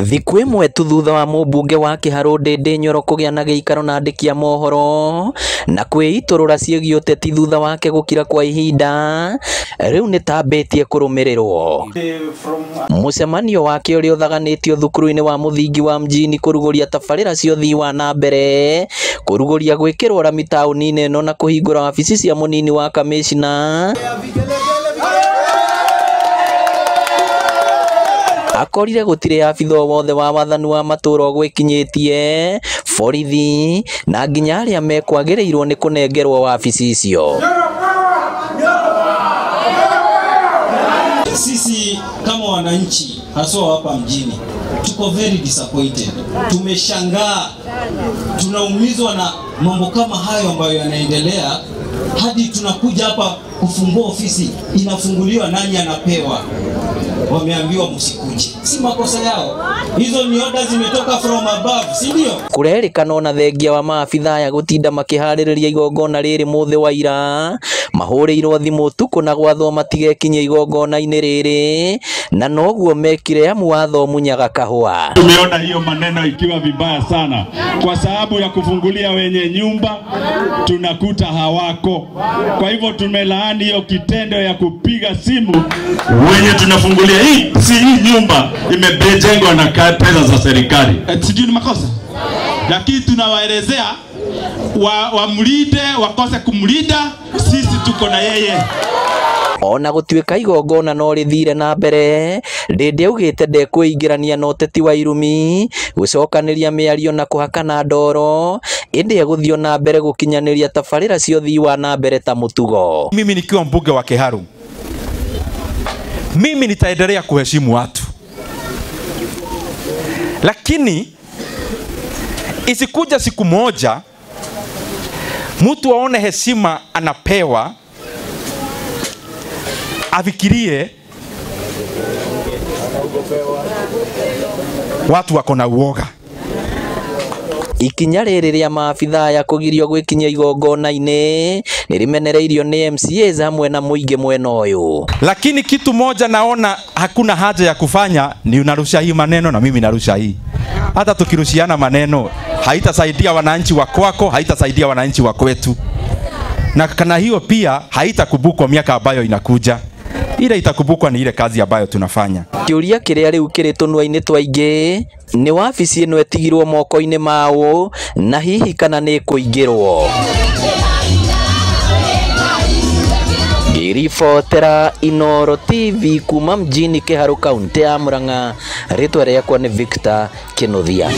Thikũ ĩmwe tu thutha wa mũmbunge wa Kĩharũ Ndĩndĩ Nyoro kũgĩa na gĩikaro na andĩki a mohoro na kwĩitũrũra ciĩgiĩ ũteti thutha wake gũkira kwa ihinda, rĩu nĩtambĩtie kũrũmĩrĩrwo. Mũcemanio wake ũrĩa ũthaganĩtio thukuru-inĩ wa mũthingi wa mjini kũrugũria tabarĩra cia ũthii wa na mbere, kũrugũria gwĩkĩrwo rami taũni-inĩ ĩno na kũhingũra wabici cia mũnini wa kamĩcina, akorire gũtirĩ abitha o wothe wa wathani wa matũũra ũgwĩkinyĩtie, borithi na nginya arĩa mekwagĩrĩirwo nĩ kũnengerwo wabici icio. Sisi kama wananchi haswa hapa mjini tuko very disappointed. Tumeshangaa, tunaumizwa na mambo kama hayo ambayo yanaendelea, hadi tunakuja hapa kufungua ofisi, inafunguliwa, nani anapewa? Wameambiwa msikuje. Si makosa yao. Hizo ni orders zimetoka from above, si ndio? Kurerikana ona thengia wa maabitha aya gutinda makiharĩrĩria igongona rĩrĩ mũthĩ wa ira, mahũrĩirwo thimũ ũtukũ na gwathwo matigekinye igongona-inĩ rĩrĩ, na noguo mekire amu watho munyaga kahũa. Tumeona hiyo maneno ikiwa vibaya sana kwa sababu ya kufungulia wenye nyumba tunakuta hawako. Kwa hivyo tumelaani hiyo kitendo ya kupiga simu wenye tunafungulia. Hii si hii nyumba imejengwa na pesa za serikali. Sijui ni makosa, lakini tunawaelezea wamlinde, wakose kumlinda, sisi tuko na yeye. Ona gũtuĩka igongona no rĩthire na mbere, Ndĩndĩ augĩte ndekwĩingĩrania na ũteti wa irumi, gũcokanĩria mĩario na kũhakana ndoro, ĩndĩ egũthiĩ na mbere gũkinyanĩria tabarĩra cia ũthii wa na mbere ta mũtugo. Mimi nikiwa mbunge wa Kiharu, mimi nitaendelea kuheshimu watu, lakini isikuja siku moja mtu aone heshima anapewa afikirie watu wako na uoga. Ikinya rĩrĩ rĩa maabitha aya kũgirio gwĩkinyia igongona-inĩ nĩrĩmenereirio nĩ MCAs hamwe na mũingĩ mwena ũyũ. Lakini kitu moja naona hakuna haja ya kufanya ni unarusha hii maneno na mimi narusha hii. Hata tukirushiana maneno haitasaidia wananchi wa kwako, haitasaidia wananchi wa kwetu. Na kana hiyo pia haitakumbukwa miaka ambayo inakuja. Ile itakumbukwa ni ile kazi ambayo tunafanya. Kĩũria kĩrĩa rĩu kĩrĩ tũnua-inĩ twaingĩ nĩ wabici ĩno ĩtigirwo moko-inĩ mao na hihi kana nĩ ĩkũingĩrwo. Ngĩribotera Inooro TV kuma mjini Kĩharũ, kaunti ya Murang'a, rĩtwa rĩakwa nĩ Victor Kĩnuthia.